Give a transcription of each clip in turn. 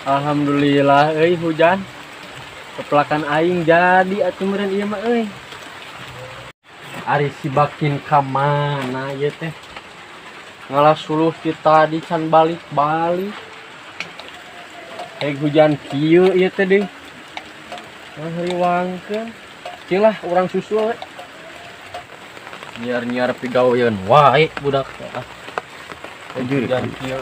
Alhamdulillah euy hujan. Pepelakan aing jadi atuh meureun ieu mah euy. Ari si Bakin ka mana ieu teh? Ngalah suluh ti tadi can balik-balik. Heg hujan kieu ieu teh deui. Ngahariwangkeun. Cing lah urang susul we. Nyiar-nyiar pigawean wae budak teh ah. Hujan kieu.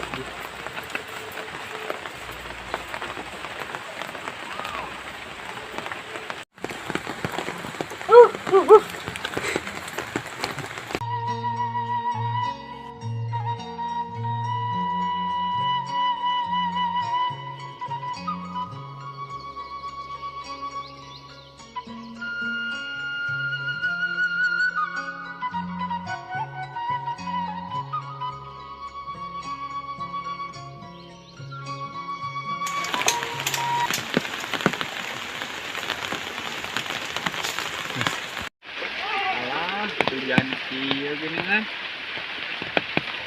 Alah, hujan kieu geuningan.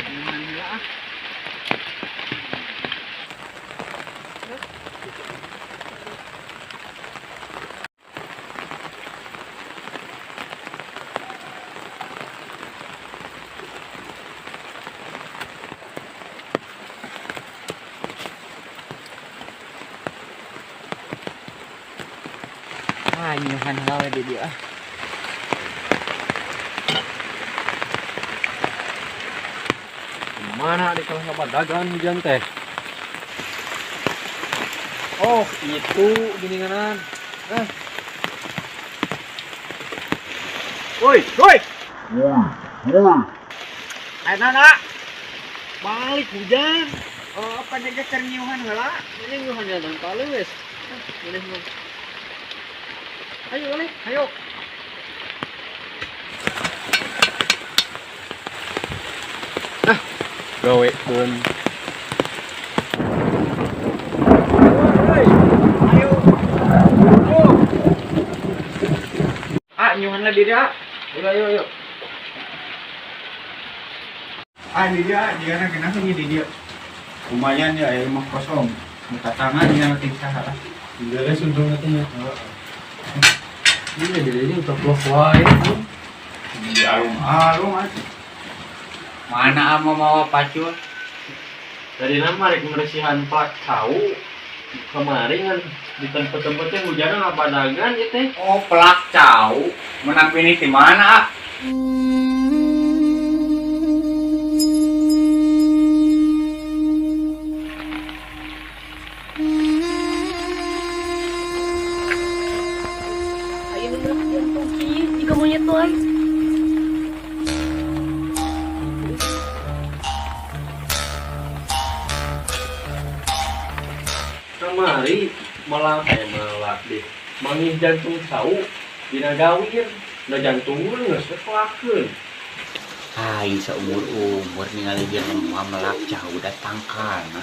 Minuman heula ah. Ah, nyuhan heula we di dieu ah. Mana di kelas apa dagang hujan teh? Oh, itu geninganan. Eh. Woi, woi. Ayo naon, ah? Balik hujan. Oh, apa aja keur nyiuhan heula? Ini nyuhan jalan kali wes. Boleh mah. Ayo balik, Ayo. Gawe pun. Ayo. Ah, nyuhan lah di dia. Udah, ayo, ayo. Ah, di dia, dia kenapa nih di dia? Lumayan ya, air rumah kosong. Muka tangan ya, nanti saha. Beres untung katanya. Ini jadi ini udah blok wae. Di alung-alung aja. Mana mau mau pacul? Tadi nama rek meresihan plak cau. Kemarin kan di tempat-tempatnya hujan apa dagan ya teh. Oh, pelak cau. Menang pilih di mana, ah? Ayo ngerak jantung kieu jiga monyet wae. Kamari malah malah deh. Mangih jantung cau dina gawir. Da jantung geus kelakeun. Aing seumur-umur ningali jelema melak cau datang kana.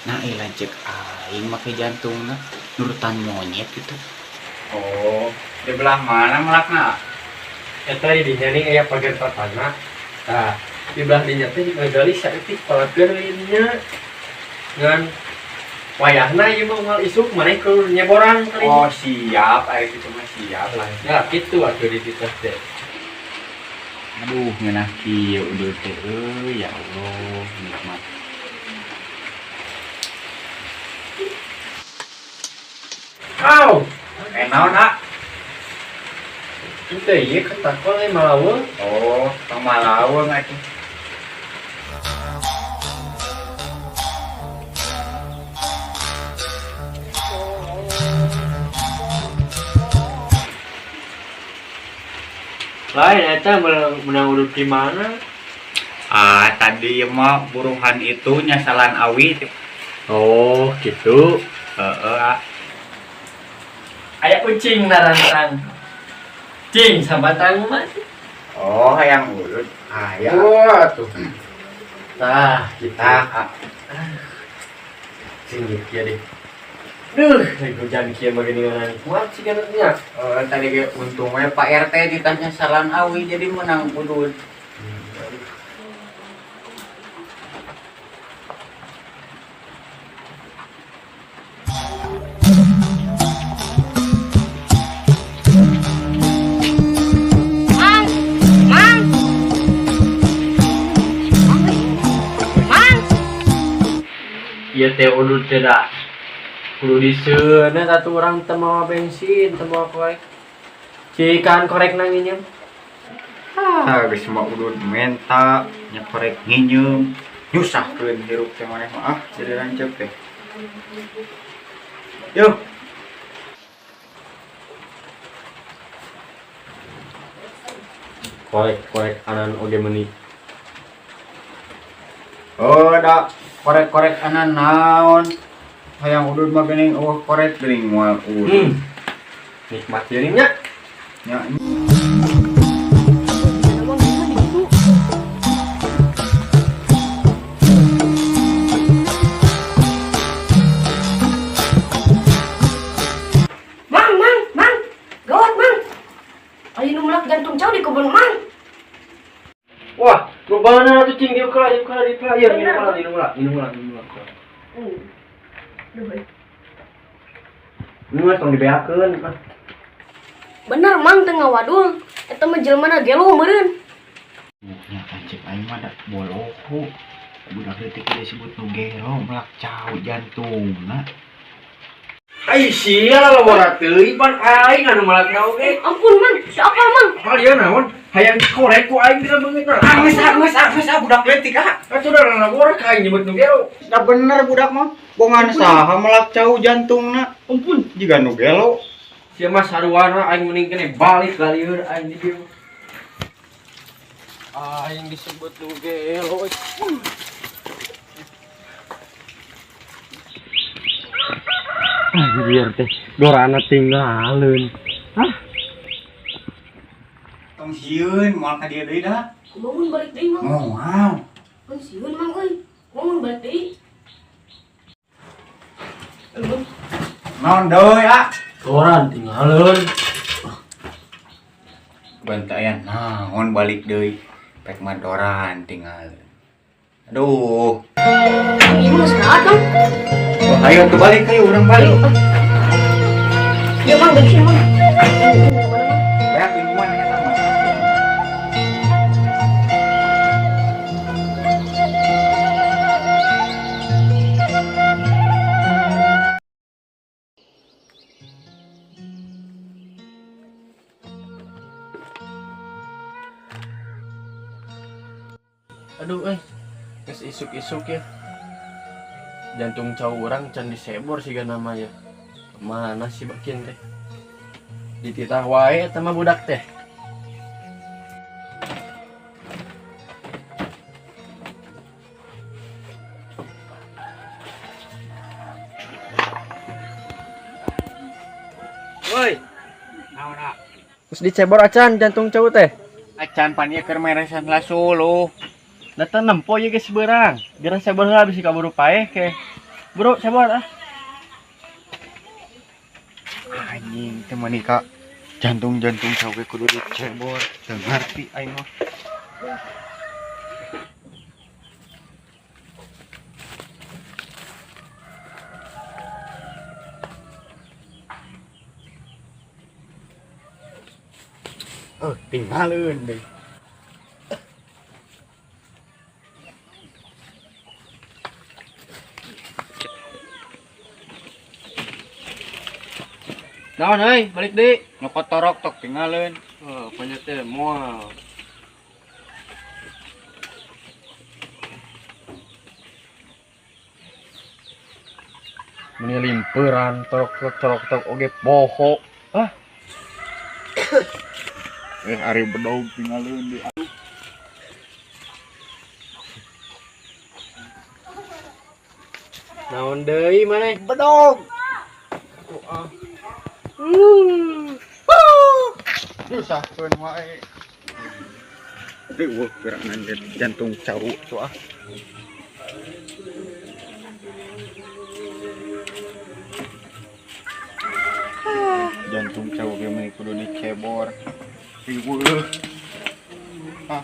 Nah, ilah cek aing make jantungna nurutan monyet gitu. Oh, di belah mana melakna? Eta di dinya nih aya pagar tatana. Tah, di belah dinya teh ngagali saeutik palakeun dinya. Ngan wayahna ieu mah unggal isuk maneh keur nyeborang kali. Oh, siap, aing kitu mah siap lah. Ya kitu atuh di ditu teh. Aduh, ngeunah kieu udah teh euy, ya Allah, nikmat. Au, Naon, ah? Itu ieu ketakon euy malaweung. Oh, tong malaweung atuh. Lain eta menang urut di mana? Ah, tadi mah buruhan itu nyasalan awi. Oh, gitu. Heeh, ah. Aya kucing narantang. Cing sabatang mah. Oh, hayang urut. Aya. Wah, tuh. Tah, kita Tah, ah. cing kieu deh. Duh, hujan kieu mah geuningan kuat sih kan nya. Oh, tadi ge untung we Pak RT ditanya salan awi jadi menang udud. Ieu teh udud teh da. Kudu diseuneu atuh urang teu mawa bensin, teu mawa korek. Cikan korekna nginyeum. Ah, geus mah udud menta, nya korek nginyeum. Nyusahkeun hirup teh maneh mah ah, jadi lanceuk teh. Yo. Korek-korek anan oge meuni. Oh, da korek-korek anan naon? Hayang udud mah geuning eueuh korek geuning moal udud. Nikmat geuning nya. Nya. Emang gimana gitu? Mang, mang, mang. Gawat, mang. Ayo nu melak jantung cau di kebun, mang. Wah, nu bener atuh cing dieu keula, dieu keula, dieu keula. Ieu minum heula, minum heula, minum heula, minum heula. Duh, eh. Minum heula tong dibeakeun. Ah. Bener, mang, teu ngawadul. Eta mah jelema gelo meureun. Nya lanceuk aing mah da boloho. Budak leutik ge disebut nu gelo melak cau jantungna. Ai sia lawara teuing pan aing anu melak oge. Ampun, mang. Siapa, mang? Apa dia naon? Hayang korek ku aing dina beungeutna. Ah, geus ah, geus ah, geus ah budak leutik ah. Atuh da lawara ka aing nyebut nu gelo. Da bener budak mah. Bongan saha melak cau jantungna. Ampun. Jiga nu gelo. Sia mah saruana aing mending kene balik ka lieur aing di dieu. Aing disebut nu gelo. Ah, biar teh dorana tinggaleun. Ah, Tong sieun moal ka dieu deui dah. Kumaha mun balik deui, mang? Moal. Mun sieun, mang euy. Kumaha mun balik deui? Aduh. Naon deui ah? Doran tinggaleun. Bantayan naon balik deui. Pek mah doran tinggal. Aduh. Mang, ieu mah geus raat, mang. Oh, ayo tuh balik, ayo urang balik. Ya, mang, bensin, mang. Beak minuman ya sama. Aduh, geus isuk-isuk ya. Jantung cau urang can disebor siga nama ya. Mana si bakin teh? Dititah wae eta mah budak teh. Woi, Naon ah? geus dicebor acan jantung cau teh. Acan pan ieu keur meresan lah suluh. Datang nempo ieu geus beurang. Geura sebor heula bisi kaburu paeh ke. Bro, sebor ah. Anjing teh meuni ka jantung-jantung cau ge kudu dicebor. Teu ngarti aing mah. Oh, tinggaleun deui. Naon euy, balik deui. Nyokot torok tok tinggaleun. Oh, panya teh moal. Meni limperan torok tok torok tok oge poho. Ah. Ari bedog tinggaleun deui. Naon deui maneh? Bedog. Ah. Nyusahkeun wae. Riweuh piranan jantung cau tuh ah. Jantung cau ge mah kudu dicebor. Riweuh. Ah.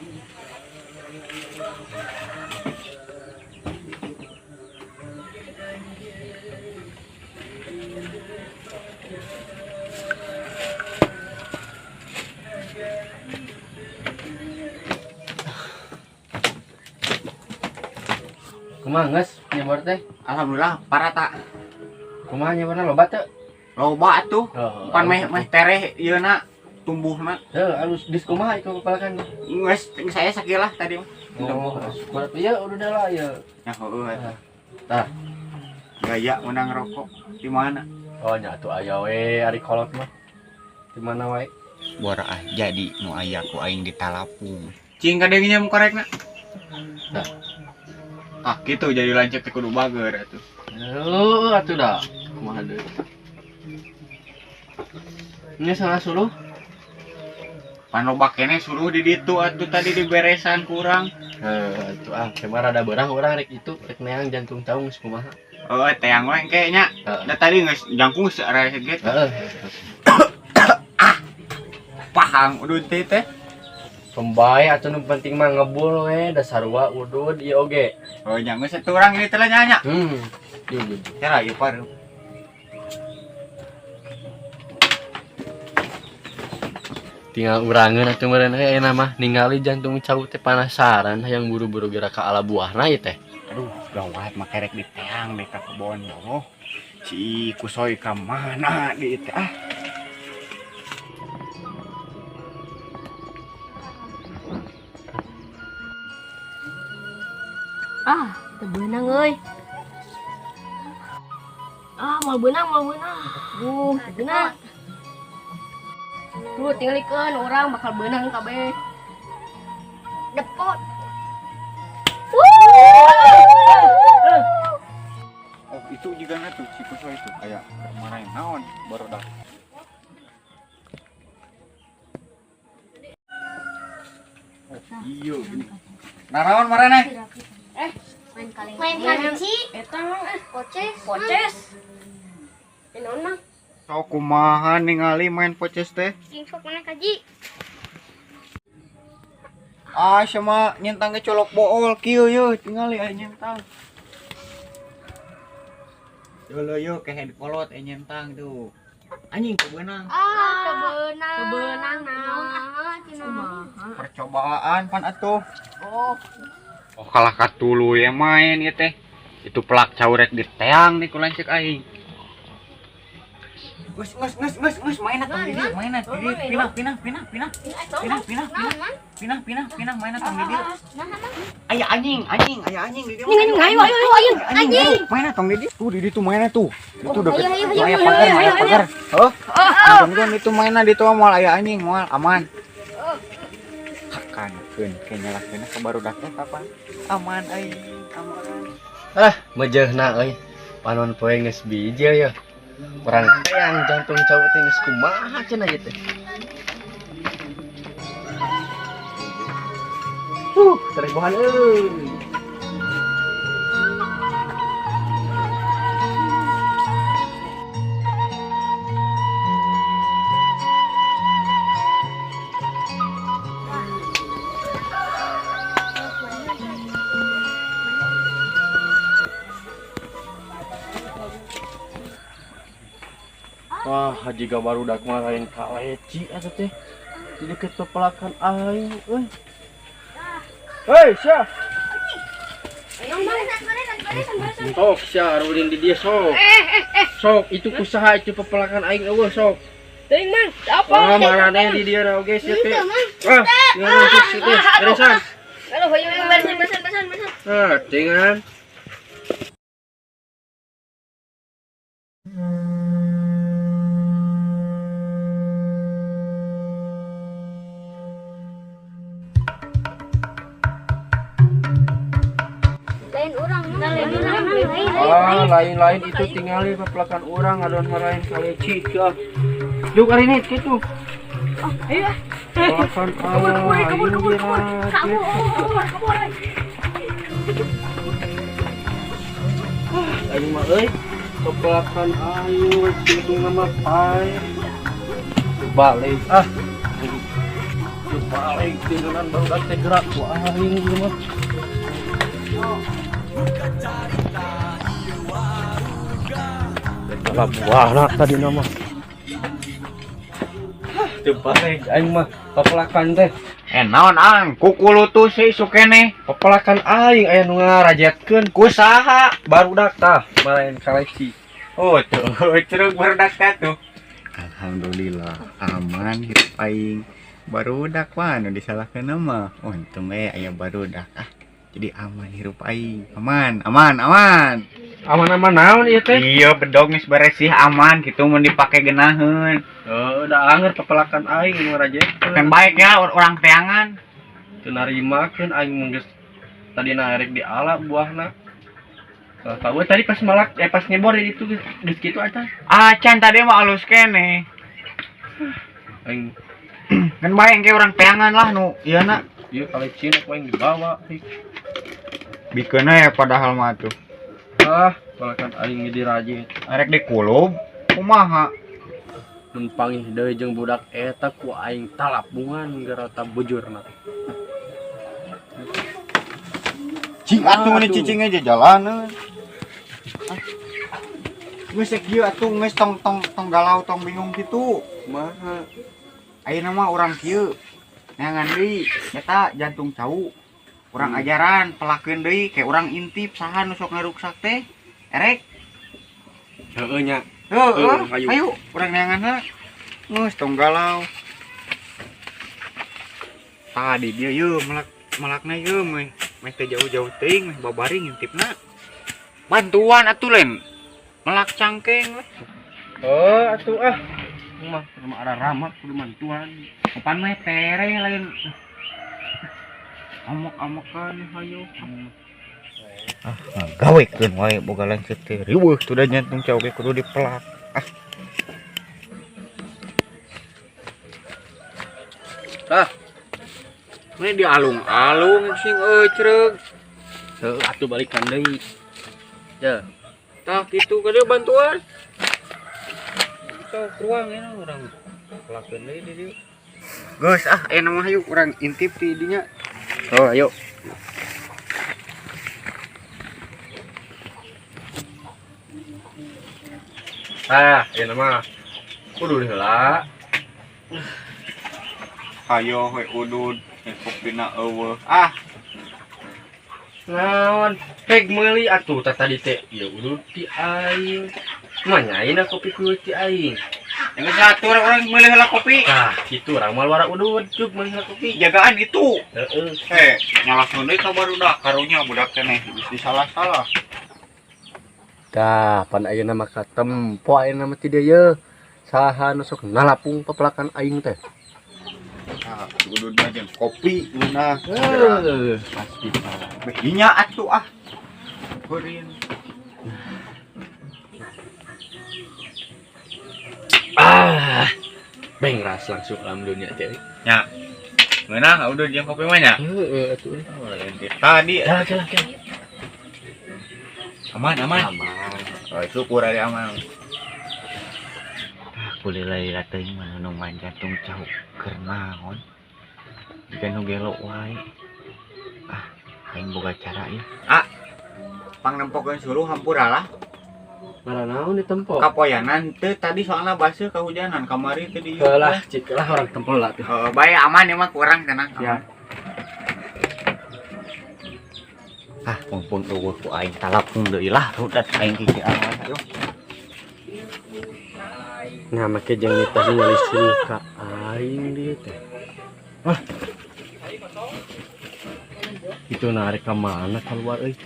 Kumaha geus? Nyebor teh. Alhamdulillah parata. Kumaha nyeborna, loba teu? Loba atuh. Oh, Pan meh meh tereh ieu na tumbuhna. Heuh, alus dis kumaha itu pepelakan? Geus saya sakilah tadi mah. Oh, syukur atuh ya udah lah ya. Ya heueuh atuh. Tah. Gaya menang rokok di mana? Oh, nya atuh aya we ari kolot mah. Di mana wae? Bora ah jadi nu aya ku aing ditalapung. Cing kadengnya mu korekna. Tah. Ah gitu jadi lanceuk teh kudu bager atuh. Heuh, atuh dah. Kumaha deui? Ini salah suluh. Pan loba keneh suruh di ditu atuh tadi diberesan kurang. Heuh, atuh ah, kemana rada beurang urang rek itu rek neang jantung taung geus kumaha. Oh, teang we engke nya. Heeh. Da tadi geus jangkung searah ge. Heeh. Pahang udud teh teh. Pembae atuh nu penting mah ngebul we da sarua udud ieu oge. Oh, nya geus atuh urang ini teh nya nya. Yuk, yuk. Kira ieu par. Tinggal urangeun atuh meureun euy ayeuna mah ningali jantung cau teh penasaran hayang buru-buru geura ka ala buahna ieu teh. Aduh, gawat mah kerek di teang deh ka kebon ya Allah. Si kusoy ka mana di teh ah. Ah, teu beunang euy. Ah, moal beunang, moal beunang. Teu beunang. Tuh, tingalikeun urang bakal beunang kabeh. Depot. Oh, itu juga na tuh si kusoy itu kayak kemana yang naon baru dah. Oh, iya gini. Naraon marane? Main kali. Main kalinci. Eta mang eh Poces. poces. Eh, naon mang? Sok kumaha ningali main poces teh? Cing sok mana kaji? Ah, sama nyentang ge colok bool kieu yeuh tingali aya nyentang. Dulu yeuh kehe dikolot aya nyentang tuh. Anjing kebeunang. Ah, kebeunang. Kebeunang naon ah. Kumaha? Percobaan pan atuh. Oh, Oh kalah katulu ya main ieu teh. Itu pelak caurek di teang nih ku lanceuk aing. Geus geus geus geus geus main atuh di dieu, main atuh di dieu. Pinah pinah pinah pinah. Pinah pinah pinah. Pinah pinah pinah main atuh di dieu. Aya anjing, anjing, aya anjing di dieu. Anjing, anjing, ayo, ayo, ayo, anjing. Anjing. Main atuh di dieu. Tuh di dieu tuh mainnya tuh. Itu deket. ayo, Tuh ayo, aya ayo, pagar, ayo, aya ayo, pagar. Heuh. Nonton itu mainnya di tuh moal aya anjing, moal aman. Hakankeun ke nyalahkeun ka barudak teh kapan? Aman aing, aman. Ah, mejeuhna euy. Panon poe geus bijil ya. Urang teang jantung cau teh geus kumaha cenah ieu teh. Seribuan euy. Wah, haji ga barudak mah lain kaleci atuh teh. Di deket pepelakan aing euy. Hei, sia. Sok sia rudin di dia sok. Sok itu kusaha itu pepelakan aing eueuh sok. Teuing mang, apa? Ah, maraneh di dia oge sia teh. Ah, tinggal sok sia teh. Beresan. Aduh, ayo ayo beresan beresan beresan beresan. Ah, tinggal. Lain urang, lain urang, lain. Ah, lain-lain itu tinggalin pepelakan orang adon marahin kaleci sia. Juk hari ini gitu. Ayo. Pepelakan Kabur kabur kabur kabur kabur. Kabur, Kabur kabur. Aing mah euy, pepelakan aing kitu nama pae. Balik ah. Balik tinggalan barudak teh gerak ku aing ieu mah. Salah buahna tadi nama. Teu balik aing mah papelakan teh. Naon ang kukulutu sih sukene. Papelakan aing aya nu ngarajetkeun. Ku saha? Barudak tah, malain kaleci. Oh, tuh, ceruk barudak teh tuh. Alhamdulillah aman hidup aing. Barudak mah nu disalahkeun mah. Untung we aya barudak ah. Jadi aman hirup aing. Aman, aman, aman. Aman-aman naon ieu teh? Iya, bedog geus beresih aman gitu mun dipake geunaheun. Heuh, da anger papelakan aing nu ngarajetkeun. Kan baik ya orang teangan. Teu narimakeun aing mun geus tadina rek diala buahna. Tahu tadi pas malak pas ngebor di itu geus kitu acan. Acan tadi mah alus keneh. Aing Kan baik ke orang teangan lah nu ieu na. ieu kalecina ku aing dibawa. Bikeun we padahal mah tuh. Ah, pelakan aing dirajet. Arek dikulub kumaha? Mun pangih deui jeung budak eta ku aing talabungan garata bujurna. Cing atuh mun cicing aja jalaneun. Geus kieu atuh geus tong tong tong galau tong bingung kitu. Kumaha? Ayeuna mah urang kieu. Neangan deui eta jantung cau. Urang ajaran pelakeun deui kayak urang intip saha nu sok ngaruksak teh. Erek. Heueuh nya. Heueuh, Ayo. ayo urang neangan heula. Geus tong galau. Tadi dia yeuh melak melakna yeuh meh meh teu jauh-jauh teuing meh babaring intipna. Bantuan atuh lain. Melak cangkeng weh. Oh, atuh ah. Mah rumah arah ramah kudu mantuan. Kapan meh tere lain. Amok-amokan hayo. Ah, gawekeun wae boga lanceuk teh. Riweuh tuh da jantung cau ge kudu dipelak. Ah. Tah. Ini dialung-alung sing eucreug. Heuh, atuh balikan deui. Ya. Tah kitu ka dieu bantuan. Kita ruang ya urang pelakeun deui di dieu. Geus ah, ayeuna mah hayu urang intip ti dinya. Oh, ayo. Ah, ieu mah kudu heula. Hayo we udud, kopina eueuh. Ah, Naon? Peg meuli atuh tah tadi teh. Ieu udud ti aing. Manyaina kopi kudu ti aing. Yang satu orang meuli heula kopi. Tah, kitu urang mah luar udud cuk meuli heula kopi. Jagaan itu. Heeh. Nyalahkeun deui ka barudak karunya budak teh neh geus disalah-salah. Tah, pan ayeuna mah katempo ayeuna mah ti dieu ye. Saha nu sok nalapung pepelakan aing teh. Ah, ududna jeung kopi ngeunah. Heuh, pasti Beh dinya atuh ah. Heureun. Ah, bengras langsung alam dunia teh. Nya. Ngeunah udud jeung kopi mah nya. Heeh, atuh. Oh, lain ti tadi. Jalan, jalan, jalan. Aman, aman. Aman. Oh, syukur ari aman. Ah, kulila-lila teuing mah nu jantung cau keur naon. Jiga nu gelo wae. Ah, aing boga cara ieu. Ah, pangnempokeun suruh hampura lah. Marah naon ditempo? Kapoyanan teu tadi soalna baseuh kahujanan kamari teu di. Lah, cik lah orang tempo lah tuh. Heeh, bae aman ieu mah kurang tenang. Ya. Ah, mumpung eueuh ku aing talapung deui lah rudat aing kiki awan ayo. Nah, make jeung nitah ningali suka aing dieu teh. Wah. Itu narik ka mana keluar euy?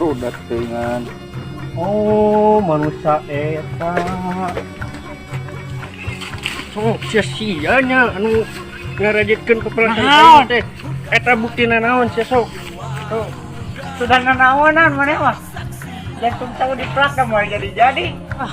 Rudat teuingan. Oh, manusia eta. Oh, sia-sia nya anu ngarajitkeun pepelakan aing teh. Eta buktina naon sia sok? Oh. Sudah nanaonan maneh mah. Jantung cau dipelak da moal jadi-jadi. Ah.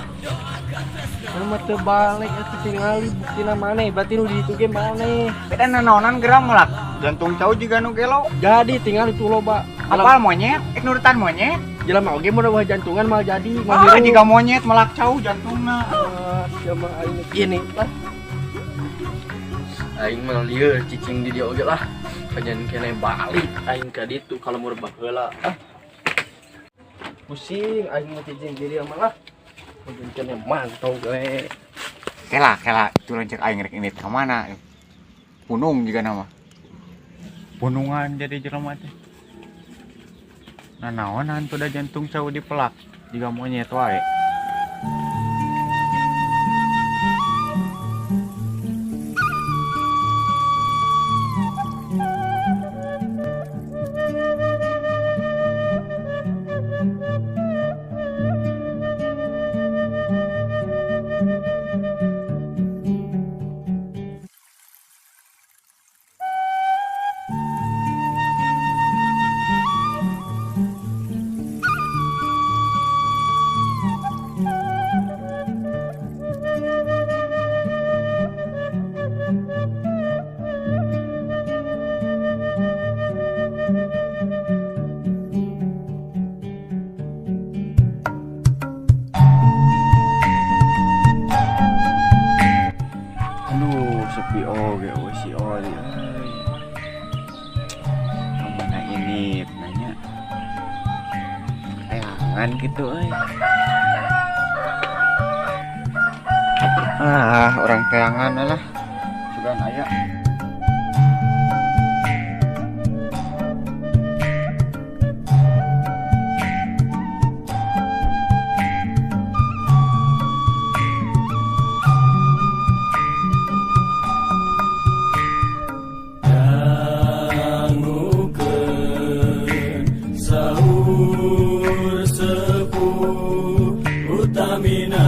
Mah teu balik atuh tingali buktina maneh, berarti nu di ditu ge maneh. Beda nanaonan geura melak. Jantung cau jiga nu gelo. Jadi tingali tuh loba. Apal monyet, nurutan monyet. Jelema oge mun eueuh jantungan mah jadi mah Ah, jiga monyet melak cau jantungna. Ah, sia mah aing gini lah. Aing mah lieur cicing di dieu oge lah. Kajian kene balik aing ka ditu kalau mur baheula. Ah. Pusing aing mah cicing di dieu mah lah. Mungkin mantau gue. Kela, kela, itu lanceuk aing rek indit ka mana? Punung juga nama. Punungan jadi jelema teh. Nah, naonan tuh da jantung cau dipelak jiga monyet wae. Aduh, sepi oge euy si Oli euy. Kamana ini nanya. Tayangan gitu euy. Ah, orang tayangan lah. Sugan aya. Dangukeun sahur sepuh utamina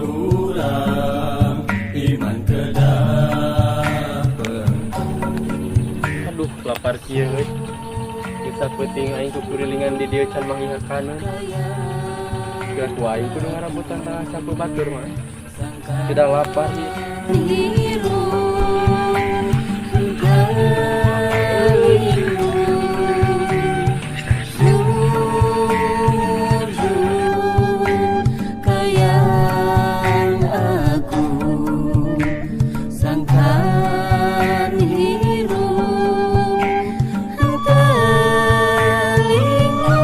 urang iman kedah. Aduh, lapar kieu euy. Kita peuting aing kukurilingan di dieu can manggih kanan. Geus ku aing kudu ngarabutan tangah sapu batur mah. Tidak lapar ieu. Kayang aku sangkan hirup telinga.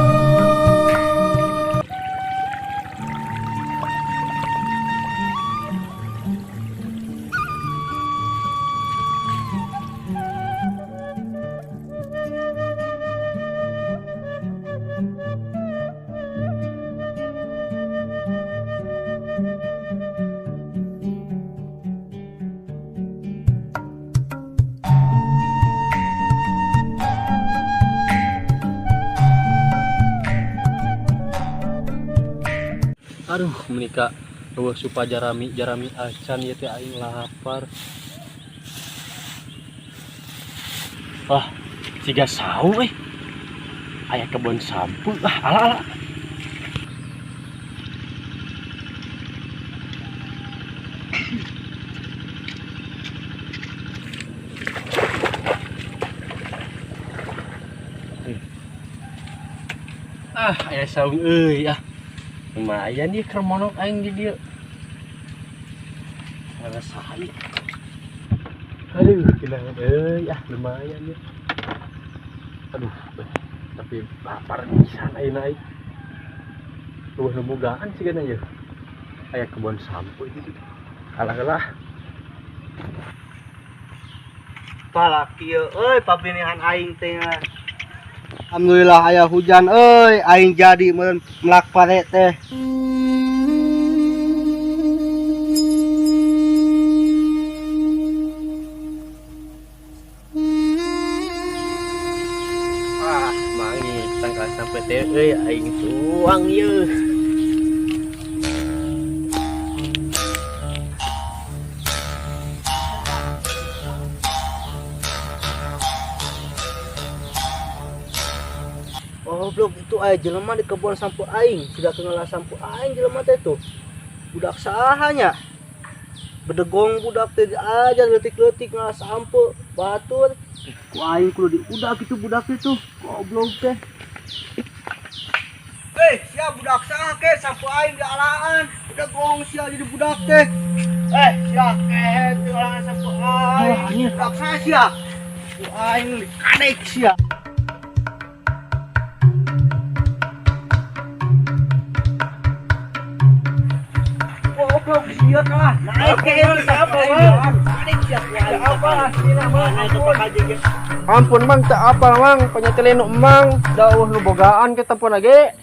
Aduh, menika eueuh supa jarami jarami acan ieu teh aing lapar. Wah, siga saung euy. Aya kebon sampeu. Ah, ala ala. Ah, aya saung euy ah. Lumayan nih kermonok aing di dieu. Ada saha. Aduh, kenangan euy ah lumayan ya. Aduh, tapi lapar pisan ayeuna aing. Eueuh nu bogaan sigana ieu. Aya kebon sampo itu. Alah lah. Palak ieu euy pabinihan aing teh. Alhamdulillah aya hujan euy, aing jadi meureun melak pare teh. Ah, mangi tangkal sampe teh euy aing tuang ieu. Goblok itu aya jelema di kebon sampo aing, sudah kenal sampo aing jelema teh tuh. Budak saha nya? Bedegong budak teh aja leutik-leutik ngalah sampo batur. Ku aing kudu diudak itu budak itu, goblok teh. Eh, sia budak saha ke sampo aing dialaan. Bedegong sia jadi budak teh. Eh, sia kehet dialaan sampo aing. Budak saha sia? Ku aing dikadek sia. Goblok sia kalah. Naik ke siapa Mang? Apa aslina mah? Ampun Mang, teu apal Mang, panyateleun nu Mang, dauh nu bogaan kita pun lagi.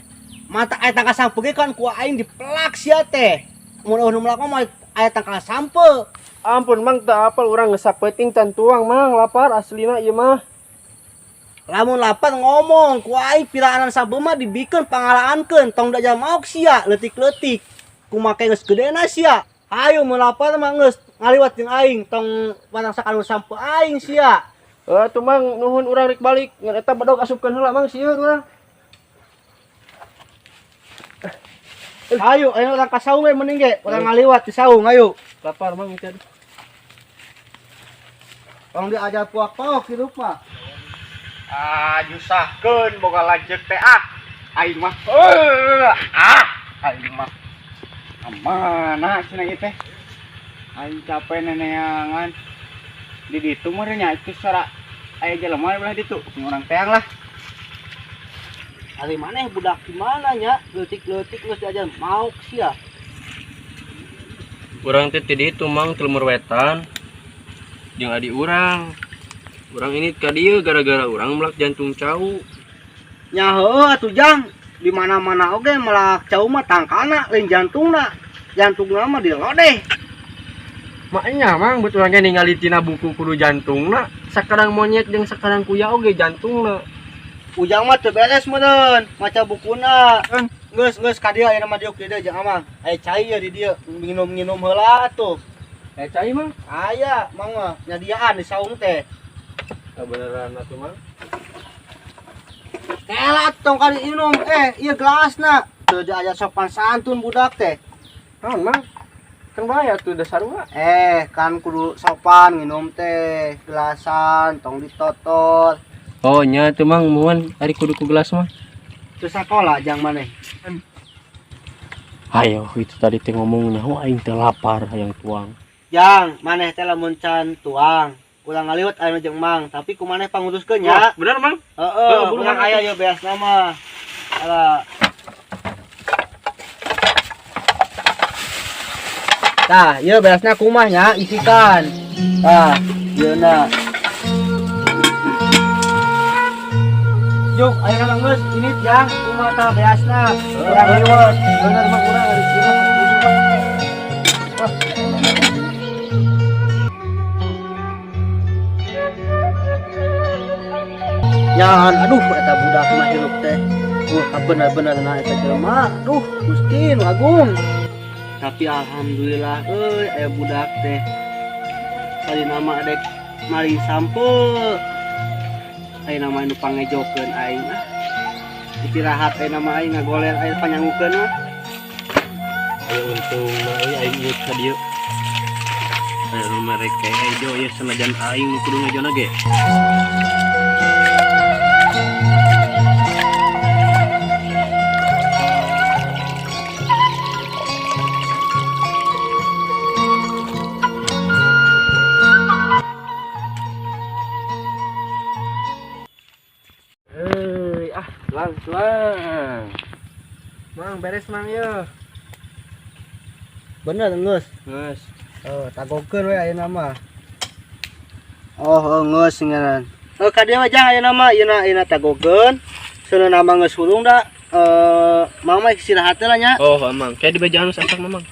Mata aya tangkal sampe ge kan ku aing dipelak sia teh. Mun eueuh nu melak mah aya tangkal sampe. Ampun Mang, teu apal urang geus sapeuting can tuang Mang, lapar aslina ieu mah. Lamun lapar ngomong ku aing piraanan sampe mah dibikeun pangalaankeun tong da maok sia leutik-leutik. Kumake geus gedena sia. Ayo mun lapar mah geus ngaliwat jeung aing tong barang sakanu sampe aing sia. Tuh Mang, nuhun urang rek balik. Ngan eta bedog asupkeun heula Mang sieun urang. Ayo, ayo urang ka saung we mending ge, urang ngaliwat di saung ayo. Lapar Mang itu. Tong diajar puak-puak hirup mah. Ah, nyusahkeun boga lanceuk teh ah. Aing mah. Aing mah. Mana cenah ieu teh? Aing capek neneangan. Di ditu mah nya itu suara aya jelema belah ditu. Urang teang lah. Ari maneh budak di mana nya? Leutik-leutik geus diajar maok sia. Urang teh ti ditu Mang telmur wetan. Jeung adi urang. Urang ini ka dieu gara-gara urang melak jantung cau. Nya heueuh atuh Jang, di mana-mana oge melak cau mah tangkalna lain jantungna. Jantungna mah dilodeh. Maknya Mang beut urang ge ningali tina buku kudu jantungna, sakarang monyet jeung sakarang kuya oge jantungna. Ujang mah teu beres meureun maca bukuna. Geus geus ka dieu ayeuna mah diuk di dieu jeung Amang. Aya cai ye di dieu, nginum-nginum heula atuh. Aya cai Mang? Aya, Mang mah nyadiaan di saung teh. Beneran atuh Mang. Kelat tong kali minum, ieu gelasna. Teu diajar sopan santun budak teh. Naon Mang? Kan bae atuh da sarua. Kan kudu sopan nginum teh, gelasan tong ditotor. Oh nya atuh Mang, muhun ari kudu ku gelas mah. Teu sakola jang maneh. Ayo itu tadi teh ngomong nyaho aing teh lapar hayang tuang. Jang, maneh teh lamun can tuang. Urang ngaliwat aya jeung Mang, tapi ku maneh panguruskeun nya. Bener Mang? Heeh, urang aya ieu beasna mah. Ala. Tah, ieu beasna kumaha nya isikan. Tah, ieu na. Juk, ayeuna mah geus ini jang kumaha tah beasna. Urang liwat. Bener Mang, urang ari sieun. Nyahan, aduh eta budak mah hirup teh. Wah, bener-bener na eta jelema. Aduh, Gusti nu agung. Tapi alhamdulillah euy aya budak teh. Tadi nama adek maling sampe. Aya nama nu pangejokeun aing ah. Istirahat aya nama aing ngagoler aya panyangukeun mah. Aya untung mah euy aing ieu ka dieu. Aya nu mereka ejo ieu sanajan aing nu kudu ngejona ge. Tuang. Mang beres Mang yo. Bener geus. Geus. Tagokeun we ayeuna mah. Oh, geus ngaran. Ka dieu mah jang ayeuna mah ieuna ayeuna tagokeun. Seuneu mah geus hurung da. Mang mah istirahat lah nya. Oh, Mang. Kayak di bejaan geus asak Mang.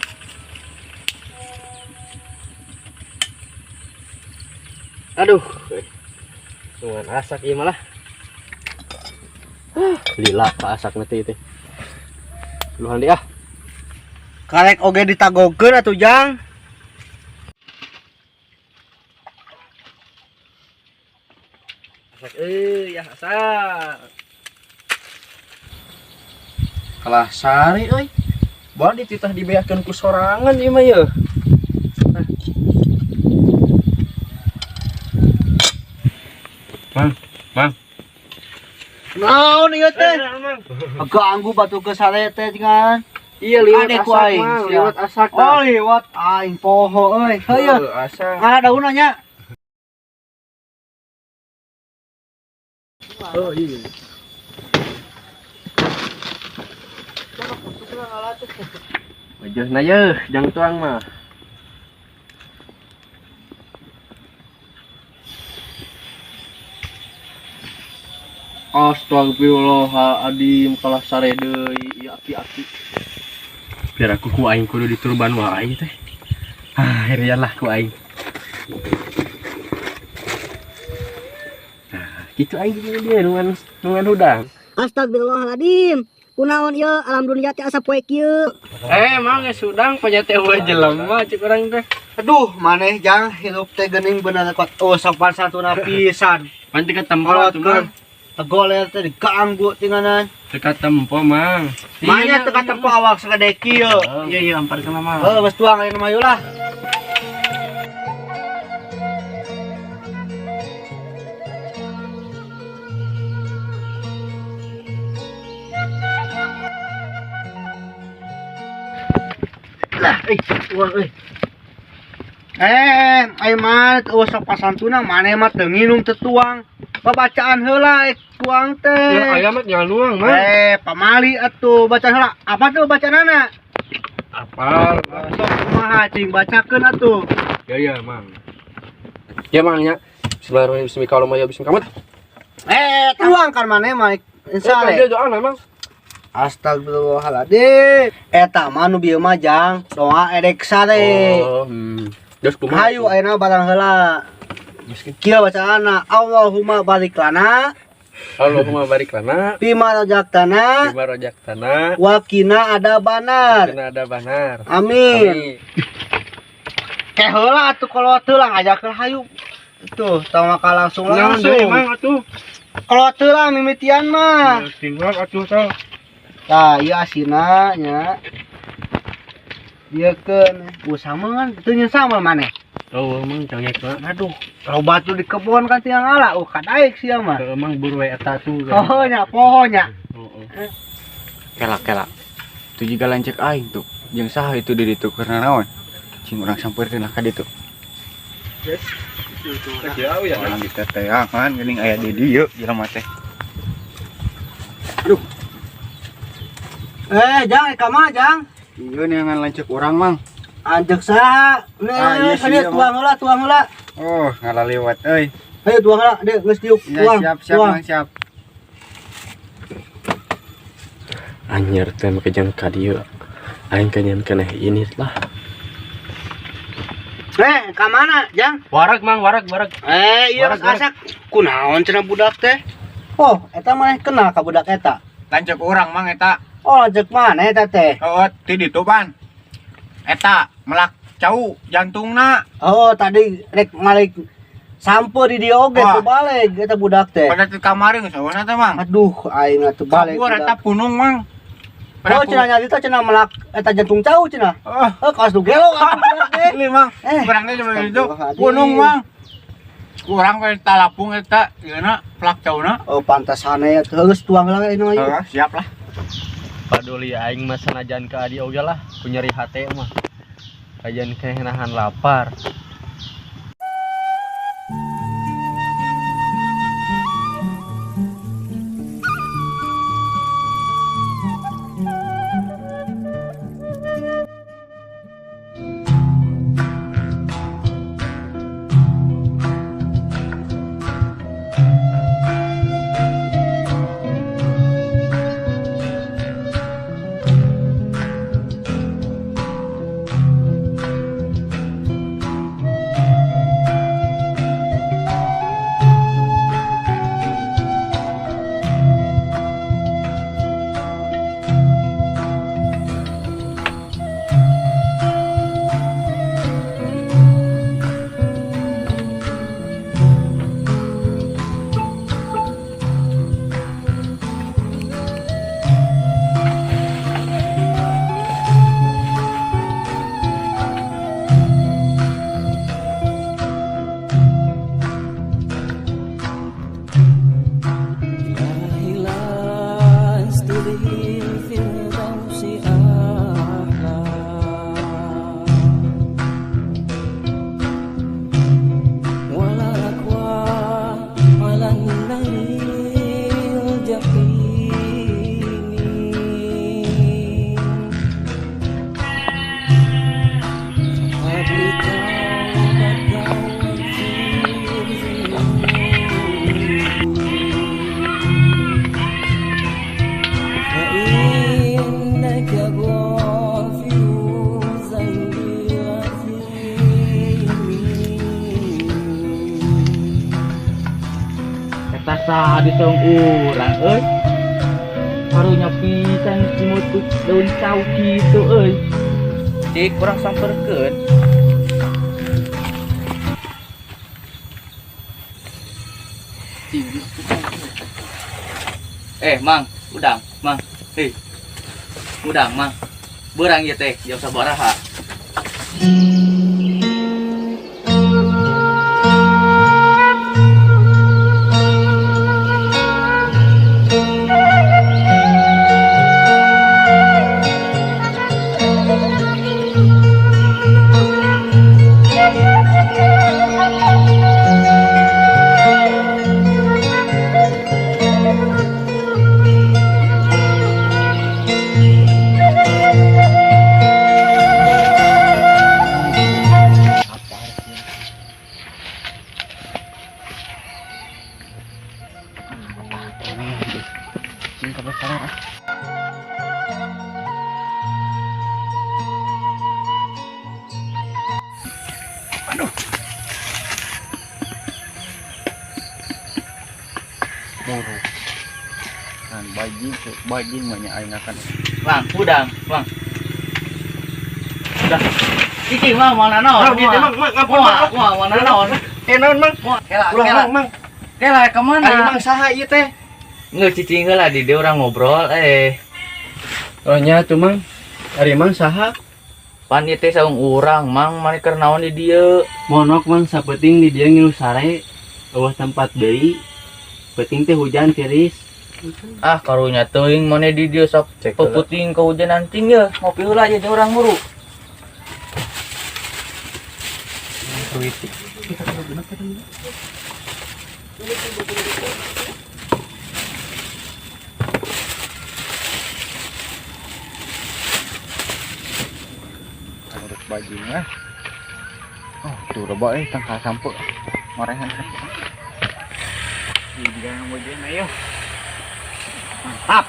Aduh. Tungguan asak ieu malah. Lila ka asak nanti teh. Luhan dia. Karek oge ditagokeun atuh Jang. Asak euy, ya asak. Kalah sari euy. Bawa dititah dibeakeun ku sorangan ieu mah yeuh. Mang, Mang. Naon ieu teh? Ganggu batu ke sare teh jangan. Iya liwat Ade ku asak aing, Mang, sia. liwat asak. Oh, liwat aing poho euy. Heueuh. Asak. Ngala daunna nya. Oh iya. Wajahna yeuh jang tuang mah. Astagfirullahaladzim kalah sare deui ieu aki-aki. Biar aku ku aing kudu diturban wae teh. Ah, herian lah ku aing. Nah, kitu aing dia nungan hudang. Astagfirullahaladzim. Kunaon ieu alam dunia teh asa poe kieu. Emang geus hudang panyate eueuh jelema cek urang teh. Aduh, maneh jang hirup teh geuning bener kuat. Oh, sopan santuna pisan. Pan teu katempo atuh mah. Tegoler teh diganggu tinganan. Teu katempo mang. Manya teu katempo awak sagede kieu. Iya iya ampar kana mah. Heuh, geus tuang ayeuna mah lah. Lah, uang euy. Ayo mah eueuh sok pasantuna maneh mah teu nginum teu tuang. Babacaan heula tuang teh. Ya aya mah jangan luang mah. Pamali atuh bacaan heula. Apa tuh bacaanana? Apal. Sok kumaha cing bacakeun atuh. Ya ya mang. Ya mang nya. Bismillahirrahmanirrahim. Bismillahirrahmanirrahim. Tuang kan maneh mah insyaallah. Dia doa mang. Astagfirullahaladzim. Eta mah nu bieu mah jang doa edek sare. Oh, Geus kumaha? Hayu ayeuna barang heula. Kieu bacaanna Allahumma barik lana. Allahumma barik lana. Bima rojaktana. Bima rojaktana. Wa qina adzabannar. Qina adzabannar. Amin. Ke heula atuh kolot heula ngajakeun hayu. Tuh, tong maka langsung langsung. Mang atuh. Kolot heula mimitian mah. Tinggal atuh tah. Tah, ieu asina nya. Ieu keun sama kan teu nyeun sama maneh. Oh, emang cengek mah. Aduh, loba tuh di kebon kan tiang ala, kadaek sia mah. Emang buru we eta tuh. Oh nya, poho nya. Heeh. Kela-kela. Itu juga lancek aing tuh. Jeung saha itu di ditu keur naon? Cing urang sampeurkeun lah ka ditu. Yes. Jauh ya. Urang diteteangan geuning aya di dieu jelema teh. Aduh. Jang, ka mana jang? Ieu neangan lancek urang mang. Anjek saha? Nih, iya, tuang heula, tuang heula. Oh, ngalaliwat euy. Ayo tuang heula, dek geus diuk, tuang. Siap, siap, Mang, siap. Anjir teh make jang ka dieu. Aing kanyan keneh ini lah. Ka mana, Jang? Warag, Mang, warag, warag. Iya asak. Kunaon cenah budak teh? Oh, eta maneh kenal ka budak eta? Lanceuk urang, Mang, eta. Oh, lanceuk mana eta teh? Heeh, ti ditu, Pan. Eta melak cau jantungna. Oh, tadi rek malik sampo di dieu oge teu balik eta budak teh. Pada ti kamari geus eueuh teh, Mang. Aduh, aing atuh balik. Kabur eta punung, Mang. Oh, cenah nyarita cenah melak eta jantung cau cenah. Oh, kaos nu gelo atuh budak teh. Ini, Mang. Urang teh cuma itu punung, Mang. Urang we talapung eta ieuna pelak cauna. Oh, pantasane atuh geus tuang lah ayeuna ieu. Heeh, siap lah. Paduli aing mah sanajan ka adi oge lah, ku nyeri hate mah. Kajian keneh nahan lapar. Saha di saung urang euy. Karunya pisan jimut ku daun cau kitu euy. Cik urang samperkeun. Mang, udang, Mang. Hei. Udang, Mang. Beurang ieu teh jam sabaraha? Muruk. Kan bajing banyak aing akan. Mang, udang, Mang. Udah. Iki Mang mana naon? Mang, mang, ngampun, Mang. Mana naon? Naon, Mang? Kela, Ulah, kela. Mang, Mang. Kela ka mana? Ari Mang saha ieu teh? Nggak cicing heula di dieu urang ngobrol eh. Oh nya tuh Mang. Ari Mang saha? Pan ieu teh saung urang, Mang, mane keur naon di dieu? Monok Mang sapeuting di dieu ngilu sare. Eueuh tempat deui. Peuting teh hujan tiris. Ah, karunya teuing mane di dieu sok peputing kehujanan cing ye. Ngopi heula ye urang muru. Menurut bajing ah. Oh, tuh loba euy tangkal sampe. Morehan sampe. Di dalam bajing ayo. Mantap.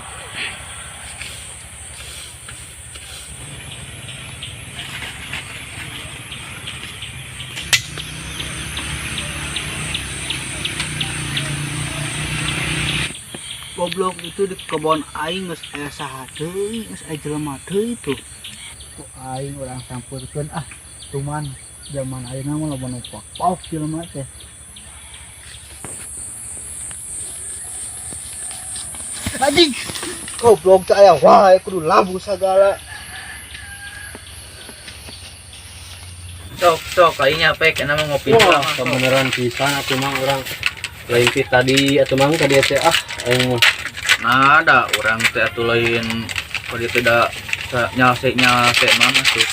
Goblok itu di kebon aing geus aya saha deui, geus aya jelema deui tuh. Ku aing urang sampurkeun ah, cuman zaman ayeuna mah loba nu pok-pok jelema teh. Anjing. Goblok teh aya wae kudu labu sagala. Sok sok kayaknya pek enak mah ngopi. Wah, kebeneran pisan atuh Mang urang. Lain ti tadi atuh Mang tadi teh ah aing mah. Nah, ada urang teh atuh lain tadi tidak nyalse Mang atuh.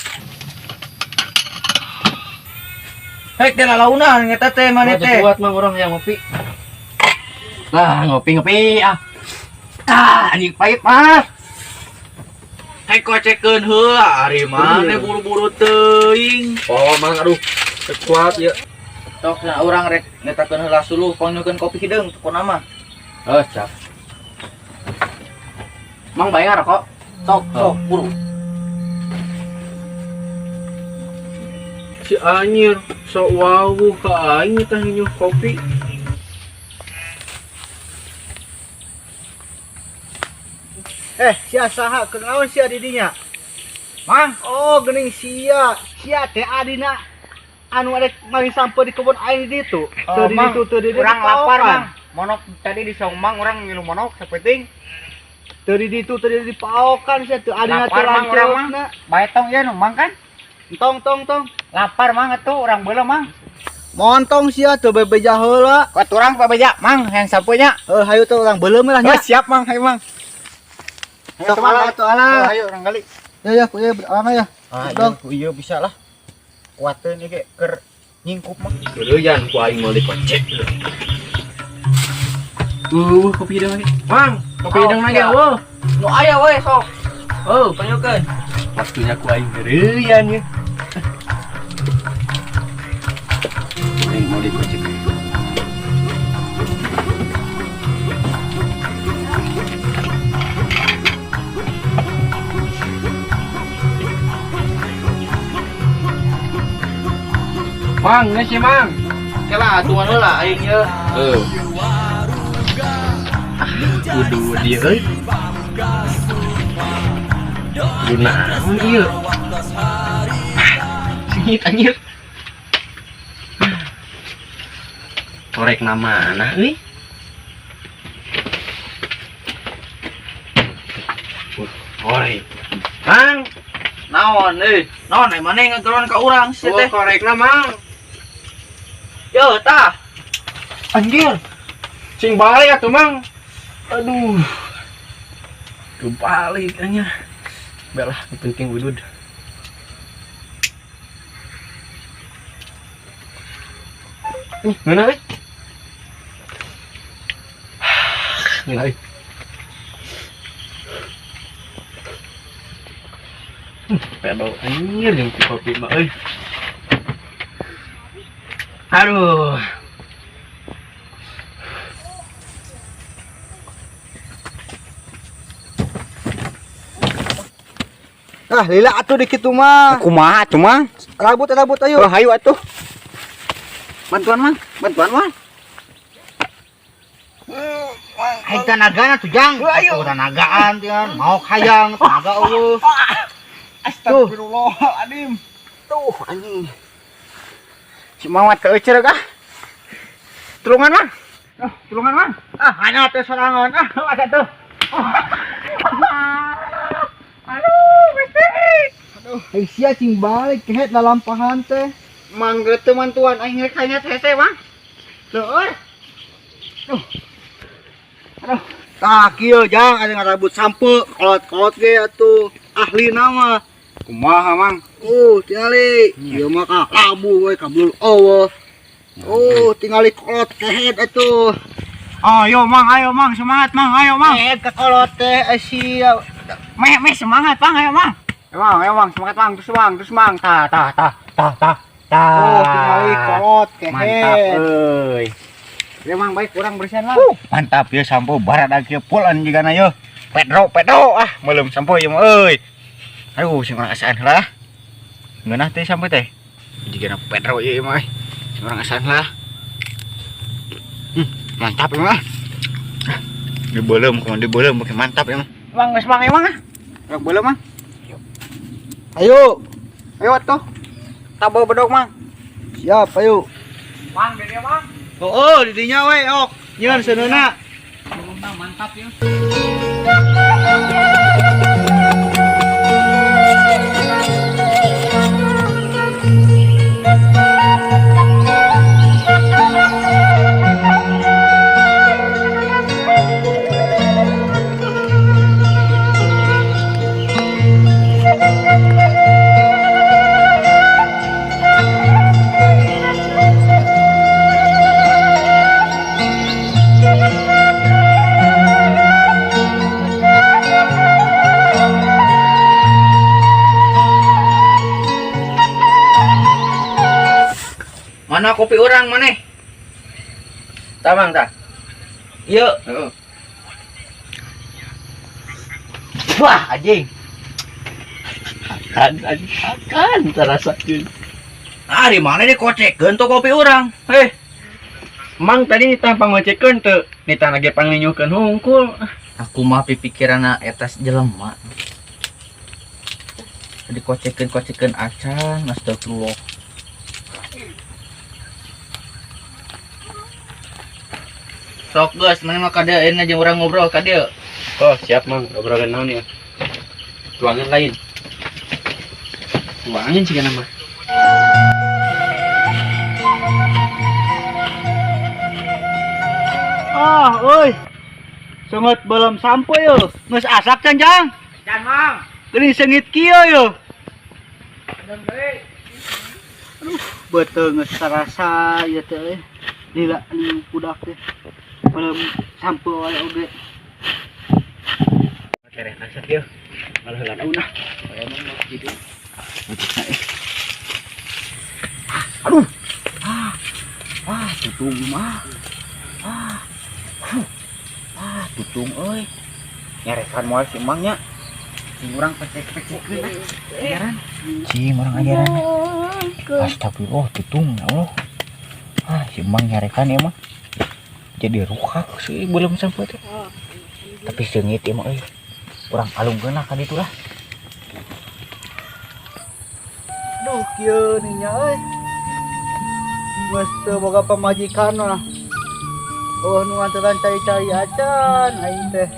Hek teh lalaunan eta teh maneh teh. Kuat Mang urang yang ngopi. Nah, ngopi-ngopi ah. Ah, anjing pahit mah. Hek kocekeun heula ari maneh buru-buru teuing. Oh, Mang aduh. Kuat ya. Sok nah urang rek ngetakeun heula suluh pangnyukeun kopi hideung pokona mah. Oh, siap. Mang bae ngarokok. Sok sok buru. Si anjir sok wawuh ka aing teh nyiuh kopi. Sia saha kenaon sia di dinya? Mang, oh geuning sia. Sia teh adina anu arek maling sampe di kebun aing di ditu. Teu di ditu teu di ditu. Urang lapar, Mang. Monok tadi di saung Mang urang ngilu monok sapeuting. Teu di ditu teu di paokan sia teu adina teu Lapar, Mang, urang, Mang. lanceukna. Bae tong ieu nu Mang kan? Tong tong tong. Lapar Mang atuh urang beuleuh Mang. Montong sia teu bebeja heula. Kuat urang pabeja Mang hayang sampeunya. Heuh hayu teh urang beuleum lah nya. Oh, siap Mang, hayu Mang. Sok ala atuh ala. Ayo urang gali. Ya ya, ku ieu urang ya. Ah, Dong. iya bisa lah. Kuateun ieu ge keur nyingkup mah. Geuleuyan ku aing moal dikocek. Kopi hidung lagi. Mang, kopi hidung lagi eueuh. Nu aya we sok. Oh, panyukeun. Waktunya ku aing geureuyan ya. Aing mau dikocek. Mang, geus sih Mang. Kela atuan heula aing ye. Heuh. Kudu dia euy. Kudu naon ieu? Singit anjir. Korek na mana euy? Korek. Mang, Naon euy? Naon ai maneh ngageroan ka urang sia teh? Korekna Mang. Yo tah. Anjir. Cing balik atuh Mang. Aduh. Kebalik anjir. Belah penting wudud. Ih, ngeunah euy. Ngeunah euy. Pedal anjir jeung kopi mah euy. Aduh. Ah, lila atuh di kitu mah. Kumaha atuh Mang? Rabut ayo. Oh, hayu atuh. Bantuan Mang, bantuan Mang. Aing tanagana tuh Jang. Atuh tanagaan tian, mau hayang tenaga eueuh. Astagfirullahaladzim. Tuh anjing. Si Mawat keuceureuh ah. Tulungan Mang. Ah, tulungan Mang. Ah, hanya teh sorangan. Ah, asa tuh. Aduh, Gusti. Aduh, ai sia cing balik kehet lalampahan teh. Mang geus teu mantuan aing rek hanya hese Mang. Leueur. Duh. Aduh. Tah kieu Jang, ada ngarabut sampe kolot-kolot ge atuh. Ahlina mah. Kumaha Mang? Oh, tingali. Ieu mah ka labu we kabul eueuh. Oh, tingali kolot kehet atuh. Ayo Mang, semangat Mang, ayo Mang. Kehet ka kolot teh sia. Meh meh semangat Mang, ayo Mang. Ayo Mang, semangat Mang, terus Mang. Tah tah tah tah tah. Tah. Oh, tingali kolot kehet. Mantap euy. Ya Mang, baik kurang bersihan Mang. Mantap ya sampo barat kieu pulan jigana ye. Pedro ah meuleum sampo ieu mah euy. Aduh, sing urang asaan heula. Ngeunah teh sampo teh. Jigana Pedro ieu mah euy. Sing urang asaan heula. Mantap ieu mah. Dibeuleum kumaha dibeuleum beuki mantap ieu mah. Mang geus Mang ieu mah. Rek beuleum Mang. Ayo. Ayo atuh. Tabo bedog Mang. Siap, ayo. Mang di dieu Mang. Oh, di dinya we, ok. Nyeun seuneuna. Mantap ya. Mana kopi orang maneh? Tah Mang tah. Ieu. Heeh. Wah, anjing. Akan terasa cuy. Ah, di mana dikocekeun tuh kopi orang? Heh. Mang tadi nitah pangocekkeun teu, nitah lagi panglinyuhkeun hungkul. Aku mah pipikiranna eta jelema. Dikocekeun-kocekeun acan, astagfirullah. Sok geus, maneh mah ka dieu ayeuna jeung urang ngobrol ka dieu. Oh, siap Mang, obrolan naon ya? Tuangan lain. Tuangan sih mah. Ah, euy. Seungeut beuleum sampo yeuh. Geus asak can, Jang? Can, Mang. Geuning seungit kieu yeuh. Aduh, beuteung geus tarasa ieu teh euy. Lila anu budak teh. Beuleum sampo wae oge. Tereh asak yeuh. Malah heula daunah. Aduh. Ah, tutung mah. Ah. Huh. Ah, tutung euy. Nyarekan moal si Mang nya. Cing urang pecek-pecekeun ah. Ajaran. Cing urang ajaran. Astagfirullah, tutung ya Allah. Ah, si Mang nyarekan ieu mah. Jadi ruhak sih belum sampai teh. Tapi seungit ieu mah euy. Urang alungkeun lah ka ditu lah. Aduh, kieu nih nya euy. Geus teu boga pamajikan lah. Oh, nu nganteran cari-cari acan aing teh.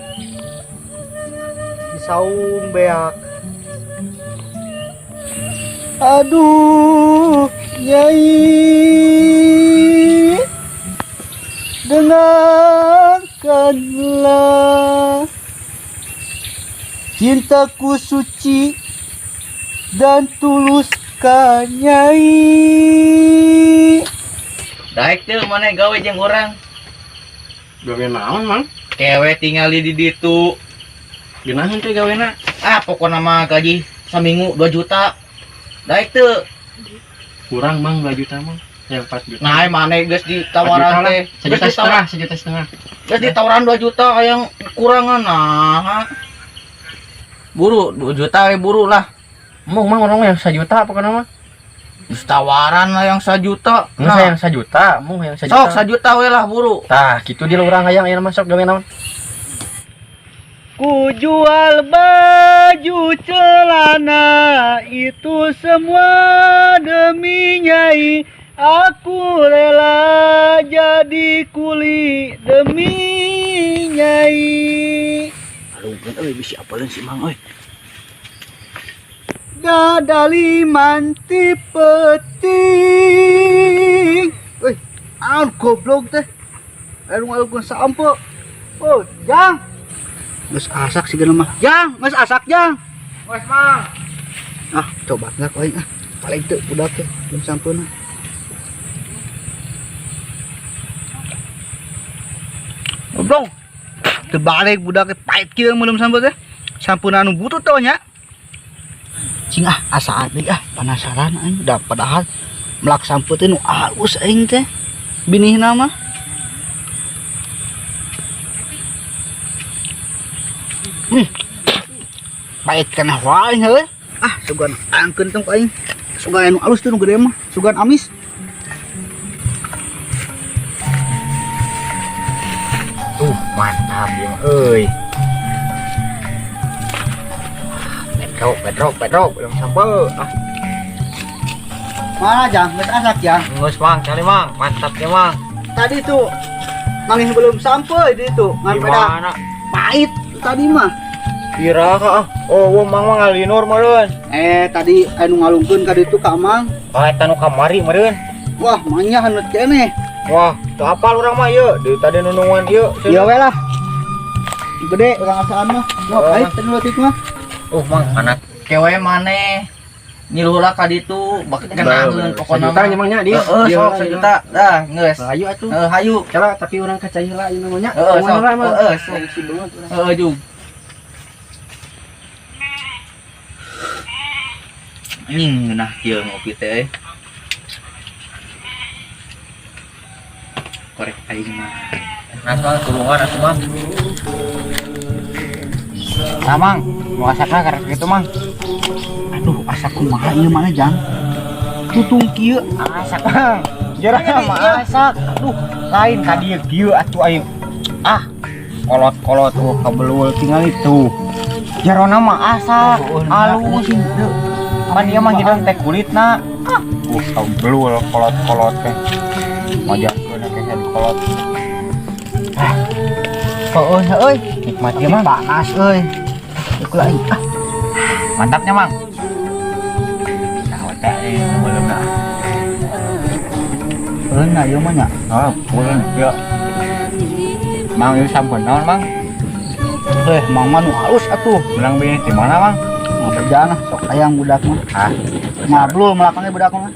Di saung beak. Aduh, Nyai, dengarkanlah cintaku suci dan tulus ka Nyai. Daek teu maneh gawe jeung urang. Gawe naon, Mang? Kewe tingali di ditu. Geunaheun teh gawena? Ah, pokona mah gaji saminggu 2 juta. Daek teu. Kurang, Mang, 2 juta, Mang. Yang 4 juta. Nah, maneh geus ditawaran teh. Sejuta setengah, sejuta setengah. Geus ditawaran 2 juta hayang kurangan nah. Buru 2 juta we buru lah. Mung, Mang, urang mah yang sejuta pokona mah. Geus tawaran lah yang sejuta. Nah, yang sejuta, mung yang sejuta. Sok sejuta we lah buru. Tah, kitu dia urang hayang aya masuk gawe naon? Ku jual baju celana itu semua demi Nyai. Aku rela jadi kuli demi Nyai. Alungkeun euy bisi apaleun si Mang euy. Dadaliman ti peuting. Euy, naon goblok teh? Anu ngalungkeun sampo. Oh, Jang. Geus asak sigana mah. Jang, geus asak, Jang. Geus, Mang. Ah, coba lah ku aing ah. Paling teu budak teh belum sampeuna. Goblok. Teu balik budak teh pait kieu meulum sampeun teh. Sampeuna anu butut teh nya. Cing ah, asaan deui ah, penasaran aing da padahal melak sampeun teh nu alus aing teh. Binihna mah. Pait kana wae heuh. Ah, sugan angkeun tong ku aing. Sugan anu alus teh nu gede mah, sugan amis. Mantap ieu mah euy. Petrok, petrok, petrok, belum sampai. Ah. Mana Jang? Geus asak Jang. Geus Mang, cari Mang. Mantap ya Mang. Tadi tuh nangis belum sampai di itu. Ngan pada Gimana? pahit tadi mah. Kira ka ah. Oh, wah, Mang mah ngalinur meureun. Tadi anu ngalungkeun ka ditu ka Mang. Ah, eta nu kamari meureun. Wah, mangnya haneut keneh. Wah, teu apal urang mah ieu. Deui tadi nunungan ieu. Ieu we lah. Gede urang asaan mah. Wah, Oh. pahit tadi leutik mah. Mang, anak Kewe maneh nyiluh lah ka ditu bak kenaheun pokona Sejuta mah. nya Mang nya dia. Heeh, sok sejuta. Dah, geus. Hayu atuh. Heeh, hayu. Kala tapi urang ka cai heula ieu mah nya. Heeh, sok. Kumaha mah? Heeh, sok. Gengsi banget urang. Heeh, jug. Anjing ngeunah kieu ngopi teh euy. Korek aing mah. Nah, soal tulungan atuh Mang. Nah, Mang, mau asakna karek kitu Mang. Aduh, asak kumaha ieu mah Jang? Tutung kieu Asak Mang. Jarang mah asak. Aduh, lain ka dieu kieu atuh aing. Ah, kolot-kolot tuh kabelul tinggal itu. Jarona mah asak, halus. Pan ieu mah hidung teh kulitna. Ah, kabelul kolot-kolot teh. Majarkeun teh jadi kolot. Ah. Heueuh euy, Nikmat ieu Mang. Panas euy. Ieu aing. Ah. Mantapnya Mang. Nah, teh belum dah. Heueuh na ieu mah nya. Oh, pulang ya. Mang ieu sampun naon Mang? Mang mah nu halus atuh. Menang bini di mana Mang? Mau kerjaan ah, sok hayang budak mah. Ah, Ngablul melakangnya budak mah.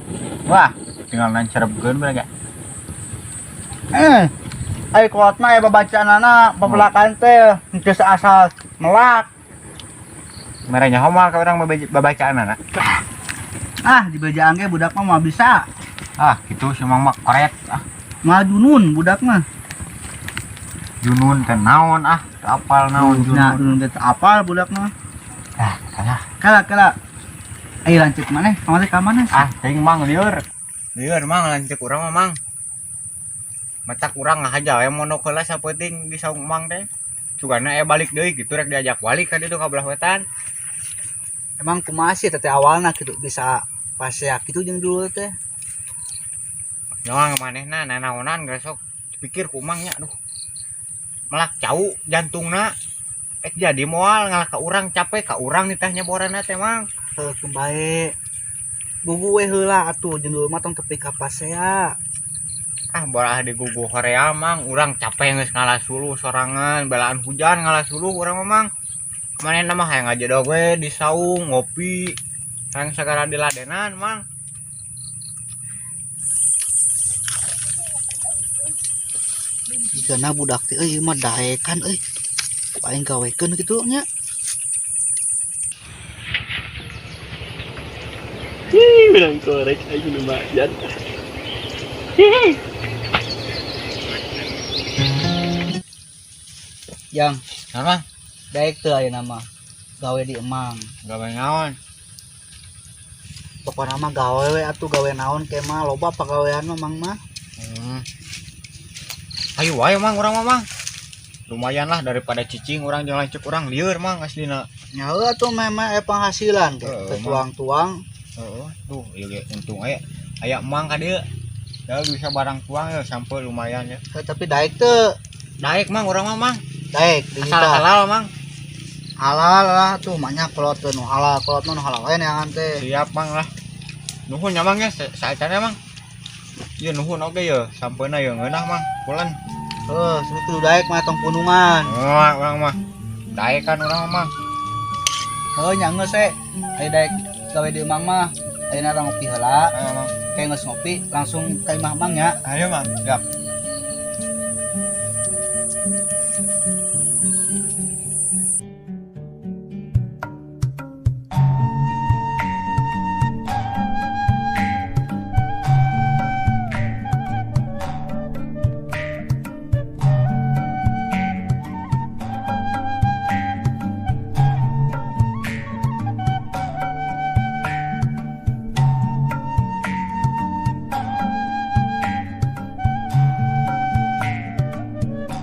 Wah, tinggal nancerebkeun bae ge. Ai kolot mah aya babacaanana, pepelakan teh henteu saasal melak. Merenya homal ka urang babacaanana. Ah, dibejaan ge budak mah moal bisa. Ah, gitu si Mang mah korek ah. Moal junun budak mah. Junun teh naon ah, teu apal naon junun. Nah, junun teh teu apal budak mah. Ah, kalah. Kalah, kalah. Ayo lanjut maneh, kamari ka mana? Ah, teuing Mang lieur. Lieur Mang lanceuk urang mah Mang. Matak urang ngahaja we mondok heula sapeuting di saung Mang teh. Sugana aya balik deui gitu rek diajak balik ka ditu ka belah wetan. Emang kumaha sih teh awalna kitu bisa pasea kitu jeung dulur teh? Nyawa manehna nanaonan geus sok dipikir ku Mang nya aduh. Melak cau jantungna. Ek jadi moal ngalah ka urang capek ka urang nitahnya borana teh Mang. Heuh keun bae. Gugu we heula atuh jeung dulur mah tong tepi ka pasea. Ah borah digugu horea Mang, urang capek geus ngalah suluh sorangan, belaan hujan ngalah suluh urang mah Mang. Manehna mah hayang ngajedog we di saung ngopi. Hayang sagala diladenan Mang. Jigana budak teh euy mah daekan euy. Ku aing gawekeun kitu nya. Ih, bilang korek aing lumayan. Hihi. Yang Naon, Mang? Daek teu ayeuna mah. Gawe di emang. Gawe naon? Pokona mah gawe we atuh gawe naon ke mah loba pagawean mah Mang mah. Ayo wae Mang urang mah Mang. Lumayan lah daripada cicing urang jeung lanceuk urang lieur Mang aslina. Nya heuh atuh mah aya penghasilan ge Heeh, tertuang-tuang. Heeh, tuh ieu ge untung aya aya Mang ka dieu. Ya bisa barang tuang ya sampai lumayan ya. Heuh, tapi daek teu. Daek Mang urang mah Mang. Daek Asal digital. halal Mang. Halal lah tuh banyak kolot teh nu halal, kolot mah nu halal we neangan teh. Siap Mang lah. Nuhun nya Mang ya saacana Mang. Ieu nuhun oge ye sampeuna ye ngeunah Mang. Pulan. Heuh, sebut kudu daek mah tong punungan. Wah, urang mah. Daek kan urang mah. Heuh nya geus we. Aya daek gawe di Mang mah. Ayeuna urang ngopi heula. Ayo Mang. Kayak geus ngopi langsung ka imah Mang nya. Ayo Mang. Siap.